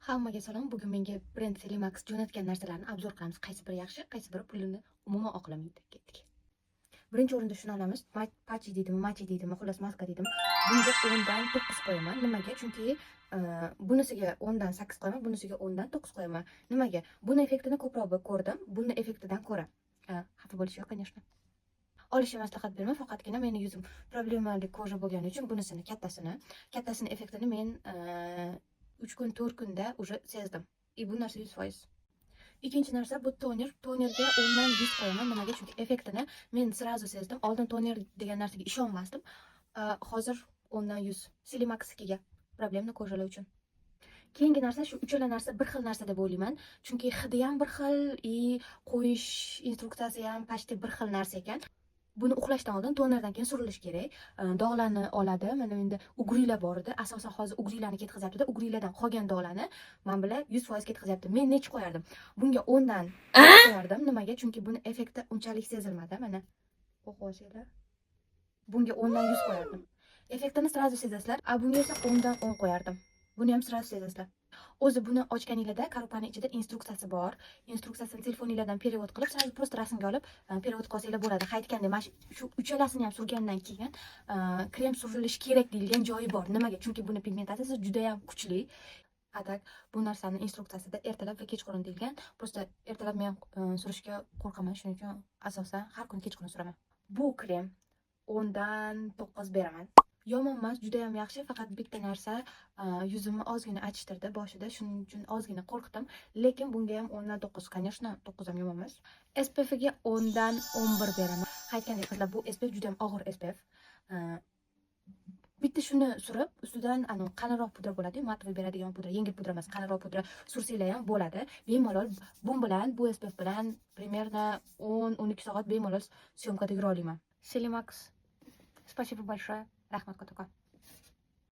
Hammaga salom. Bugun menga brend Celimax jo'natgan narsalarni обзор qilamiz. Qaysi biri yaxshi, qaysi biri pulini umuman oqlamaydi. Ketdik. Birinchi o'rinda shuni olamiz. Патчи deydimi, machi deydimi, xullas, maska deydimi. Bunga 10 dan 9 qo'yaman. Nimaga? Chunki bunisiga 10 dan 8 qo'yaman, bunisiga 10 dan 9 qo'yaman. Nimaga? Buni effektini ko'proq ko'rdim, buni effektidan ko'ra. Xafa bo'lish yo'q, конечно. Olishga maslahat berman, faqatgina meni yuzim problemali кожа bo'lgani uchun bunisini, kattasini effektini men 3 kun, 4 kunda уже sezdim. И bu narsa 100%. Ikkinchi narsa bu toner. Tonerga 10 dan 100 qo'yaman. Nimaga? Chunki effektini men сразу sezdim. Oldin toner degan narsaga ishonmasdim. Hozir 10 dan 100. Celimaxnikiga, проблемный кожа lar uchun. Keyingi narsa, shu uchala narsa bir xil narsa deb o'ylayman. Chunki hidi ham bir xil и qo'yish instruksiyasi ham почти bir xil narsa ekan. Buni uxlashdan oldin, tonerdan keyin surilishi kerak. Dog'larni oladi. Mana menda угри lar bor edi. Asosan hozir угри larni ketkazyapti-da. Угри lardan qolgan dog'larni mana bular 100% ketkazyapti. Men nechi qo'yardim? Bunga 10 dan qo'yardim. Nimaga? Chunki buni effekti unchalik sezilmadi. Mana o'qib olsanglar. Bunga 10 dan 100 qo'yardim. Effektini сразу sezasizlar. A bunga esa 10 dan 10 qo'yardim. Buni ham сразу sezasizlar. O'zi buni ochganinglarda коробка ni ichida instruksiyasi bor. Instruksiyasini telefoninglardan перевод qilib, сразу просто rasmga olib, перевод qilsanglar bo'ladi. Aytgandek, mana shu uchalasini ham surgandan keyin krem surilishi kerak deyilgan joyi bor. Nimaga? Chunki buni pigmentatsiyasi juda ham kuchli. A так, bu narsani instruksiyasida ertalab va kechqurun deyilgan. Просто ertalab men surishga qo'rqaman, shuning uchun asosan har kuni kechqurun suraman. Bu krem 10 dan 9 beraman. Yomon emas, juda ham yaxshi, faqat bitta narsa, yuzimni ozgina achishtirdi boshida, shuning uchun ozgina qo'rqdim. Lekin bunga ham 10 dan 9, конечно, 9 ham yomon emas. SPF ga 10 dan 11 beraman. Aytgandek, qizlar, bu SPF juda ham og'ir SPF. Bitta shuni surib, ustidan anavi qalinroq pudra bo'ladi, матовый beradigan pudra, yengil pudra emas, qalinroq pudra sursanglar ham bo'ladi. Bemalol bu bilan, bu SPF bilan примерно 10-12 soat bemalol съёмка da yura olaman. Celimax, спасибо большое. Rahmat kattakon.